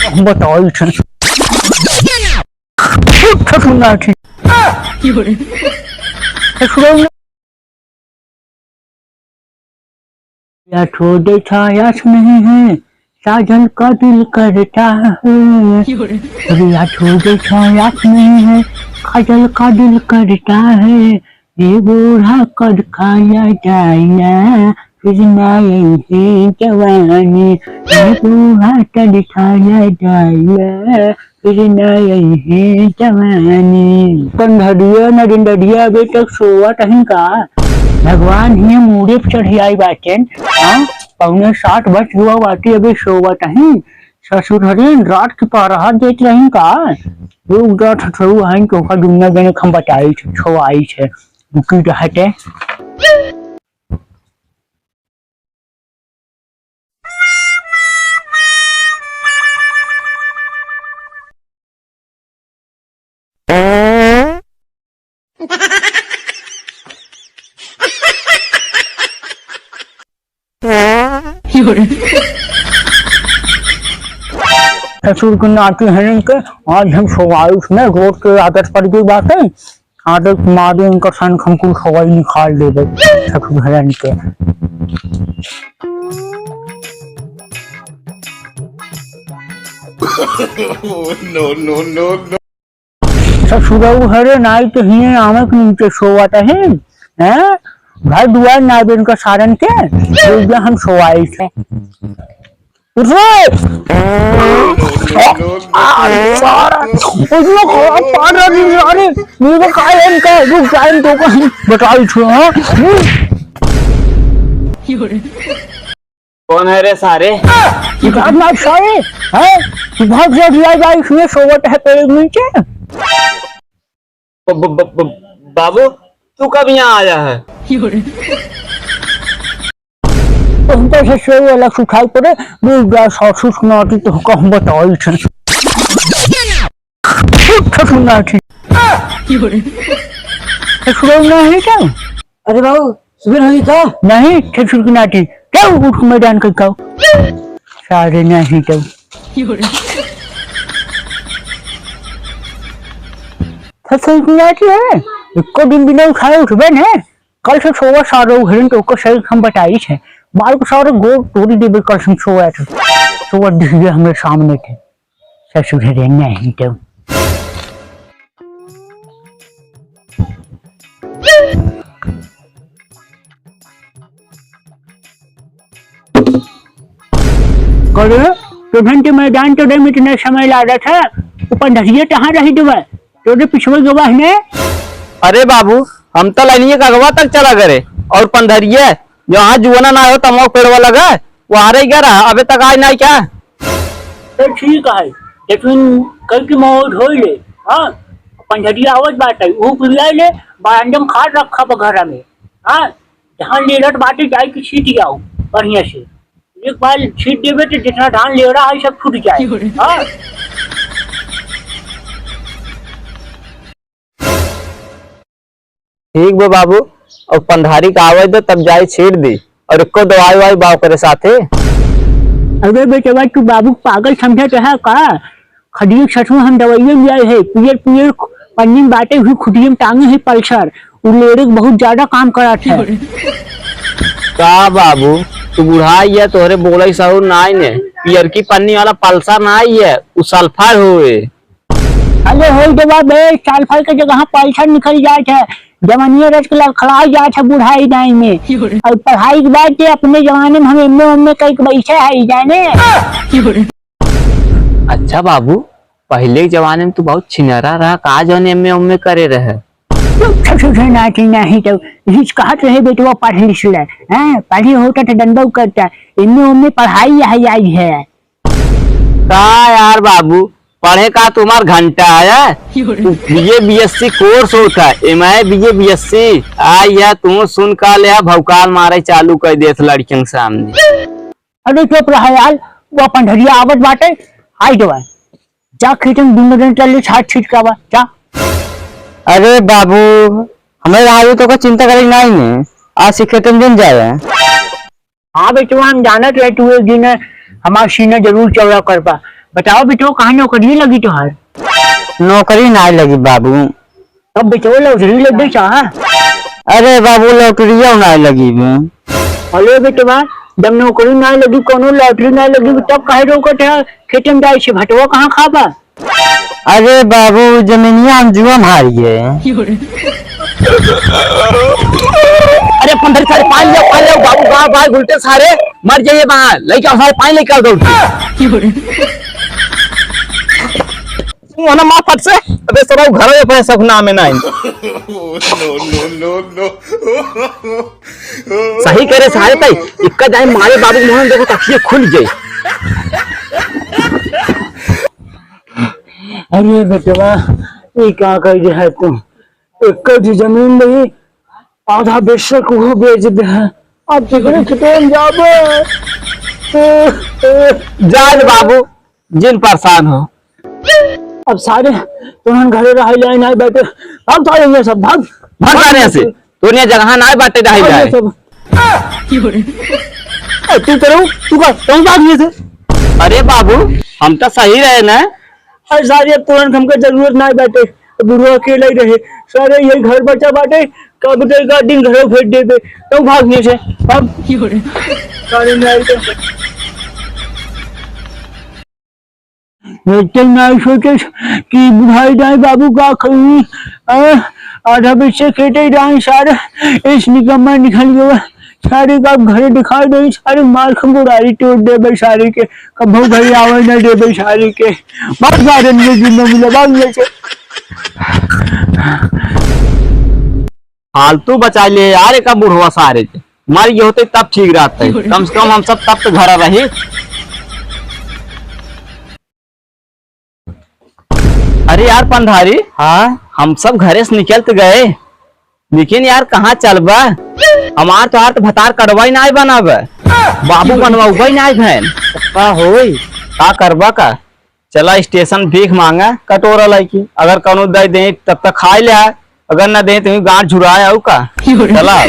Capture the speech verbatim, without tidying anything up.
हम बताई थे। उठ, उठ, ना ठीक। ससुराल में या छोड़ दे, छायास नहीं है, साजन का दिल करता है। अरे या छोड़ दे, छायास नहीं है, काजल का दिल करता है। ये बूढ़ा कद का याद आइला, फिर ना आई है जवानी। ये बूढ़ा कद का याद आइला, फिर ना आई है जवानी। कंधरिया नरेंद्रिया अबे तक सोवत हईं का? भगवान हियाँ मूड़े पे चढ़ी आई बाटेन। हाँ, पौने सात बज गवा बाटे, अबे सोवत हईं। ससुर हरेन रात के पहरा देत रहीन का? रुक जा, ठठरू हईं, तोका दुनिया जने हम बताई छे, छोआई छे। रुकी रहते। ससुर के नाती हन इनके, आज हम सोवाई उसमें रोड के आदत पड़ गई बात है। आदत मारे इनका सन हम कुल खवाई निकाल देबे ससुर हरन के। No, no, no, no। ससुरऊ हरे नाई तो हिये आमे के नीचे सोवत है, हैं? घर दुआर ना बे इनका सारन के, तो ये हम सोवाई थे। उठ रे! आ, सारा, उसमें खराब पान रहा नहीं, अरे, मेरे को काय है इनका, रुक, काय इनको कहीं बताई छो, हाँ? कौन है रे सारे? किताब ना सारे, हैं? तू भाग जा, दिया जा, इसमें सोवत है तेरे नीचे। ब-, ब-, ब-, ब-, बाबू, तू कब यहाँ आया है? तो हम तो ऐसे सोए वाला सुखाई पड़े, दूर जा, सासू सुनाती तो कहूँ बताई थे। उठ, ससुर नाटी। ससुर नहीं क्या? अरे बाबू, सुबह होई का? नहीं, ससुर की नाटी। क्या उठ मैदान का खाओ? सारे नहीं तो। ससुर की नाटी है, एको दिन बिना उठाए उठबे ने। कल से सोवा सारो उघरन तो ओकर सही हम बताई छे। बाल को सारो गोड़ तोड़ी देबे कल से सोवा थे। सोवा दिखिए हमरे सामने थे। ससुर रे नहीं तो। करे, तुमन के मैदान तोड़े में इतना समय लागत है, ऊ पंडहरिया कहाँ रही देवा? तोरे पिछुआ गवा है ने? अरे बाबू, हम तो लाइनिया के अगवा तक चला करे, और पंडहरिया, जहाँ जुआना ना हो, तमवा पेड़वा लगा, वहाँ रह गया रहा, अबे तक आए नहीं क्या? तो ठीक है, लेकिन कल की मौत हो ले, हाँ, पंडहरिया आवत बाटे, ऊ पिरिया ले, बारंडम खाट रखा बा घर में, हाँ, जहाँ लेरत बाटे जाए के छीट जाओ बढ़िया से। एक बार छीट देबे तो जितना धान लेरा है सब छूट जाए। हाँ। ठीक बा बाबू, और पंधारी का आवे दे तब जाए छीट दी, और एको दवाई वाई बाव करे साथे। अरे बेटवा तू बाबू पागल समझत है का? खदिया सचमुच हम दवाइये लियाए है, पियर पियर पन्नी में बाटे हुई खुटिया में टांगे है पल्सर, उ लेड़े के बहुत ज्यादा काम करत है। का बाबू, तू बुढ़ाई है, तोहरे बोले सहूर नाई ने, पियरकी पन्नी वाला पल्सर नाई है, उ सल्फर होए। अरे होई देवा बे, सल्फर के जगह पल्सर निकल जात है, जवनिया रच के लड़खड़ा जात है बुढ़ाई नाई में। और पढ़ाई के बाद जे अपने जमाने में हम एम ए उम ए कई के बैठे है जाने। अच्छा बाबू, पहिले के जमाने में तू बहुत छिनरा रहा, का जौन एम ए उम ए करे रहे? चुप, चुप, चुप, चुप, नाती, नहीं तो हिच कहत रहे बेटवा पढ़ लिख ले, हैं? पढ़ी होता तो डंडा करता, एम ए उम ए पढ़ाई है, आई है। का यार बाबू, पढ़े का तुम्हार घंटा है? B A B S C course होता है, M A B A B S C. आई है, तू सुन का ले, भौकाल मारे चालू कर देत लड़कियों के सामने। अरे चुप रहा यार, वो पंडहरिया आवत बाटे, आई देवा। जा खेतन दुनो जन चल ले, छाट छीट के आवा, जा। अरे बाबू, हमें राजू तो का चिंता करे नहीं है, आज से खेतन दिन जाए। हाँ बेटवा, हम जानत रहे तू एक दिन हमार सीना जरूर चौड़ा करबा। बताओ बेटो, कहाँ नौकरी लगी तोहार? नौकरी नाहीं लगी बाबू। तब बेटो लॉटरी लग गई चाहा? अरे बाबू, लॉटरियो नाहीं लगी बे। अरे बेटवा, जब नौकरी नाहीं लगी, कोनो लॉटरी नाहीं लगी, तब काहे रोकत है? खेते में जाए से भटवा कहाँ खाबा? अरे बाबू, जमीनिया हम जुआ में हारिए। अरे पंथरी सारे पानी ले, पानी ले, बाबू, बाहर, बाहर उल्टे सारे मर जाइए बाहर। लेके आओ सारे पानी लेके आओ दौड़ के। तू है ना माँ फट से, अबे सराऊ घर में पैसा ना में नहीं। सही करे सारे तई, इक्का जाए मारे बाबू मोहन देखो तकिए खुल जाए। अरे बेटवा, ई का कह दे है तू? एक जी जमीन नहीं, आधा बेच के वो बेच दे है। अब कितने खेतन जाबे? जा रे बाबू, जिन परेशान हो। अब सारे तुमन घरे रह जाए ना बैठे, भाग सारे ये सब, भाग। भाग सारे यहाँ से। तोर यहाँ जगह ना बाटे रह जाए। सब। ए, तू करो, तू कर, तू भाग यहाँ से। अरे बाबू, हम तो सही रहे ना। अरे सारे, अब तुरंत हमके जरूरत ना बाटे, बुढ़वा अकेला ही रहे। सारे यही घर बचा बाटे, कब देगा दिन घर भेज देबे, तब भाग यहाँ से, भाग। सारे नहीं आए तो। एते नाई सोचे कि बुढ़ाई जाए बाबू का करी, आ, आधा बेचे खेते जाए सारे, इस निकम्मा निकल गया, सारे का घरे दिखाई नहीं, सारे मार के गोड़ारी तोड़ देबे सारे के, कभो घर आवे ना देबे सारे के, बहुत सारे में जिंदा मिला, बहुत लेके। फालतू बचा लिए यार, एक बुढ़वा सारे के। मर गए होते तब ठीक रहते। कम से कम हम सब तब तो घर रही। अरे यार पंधारी, हाँ? हम सब घरे से निकल तो गए, लेकिन यार कहाँ चलबा? हमार तोहार तो भतार कटवाई नाय बनाबे, बाबू बनवाउबे नाय भैन। का होई? का करबा का? चला स्टेशन भीख मांगा कटोरा लइके, अगर कौनो दे दे तब तक खाए ले आए, अगर न दे तो गांठ झुराए आऊ का। चला।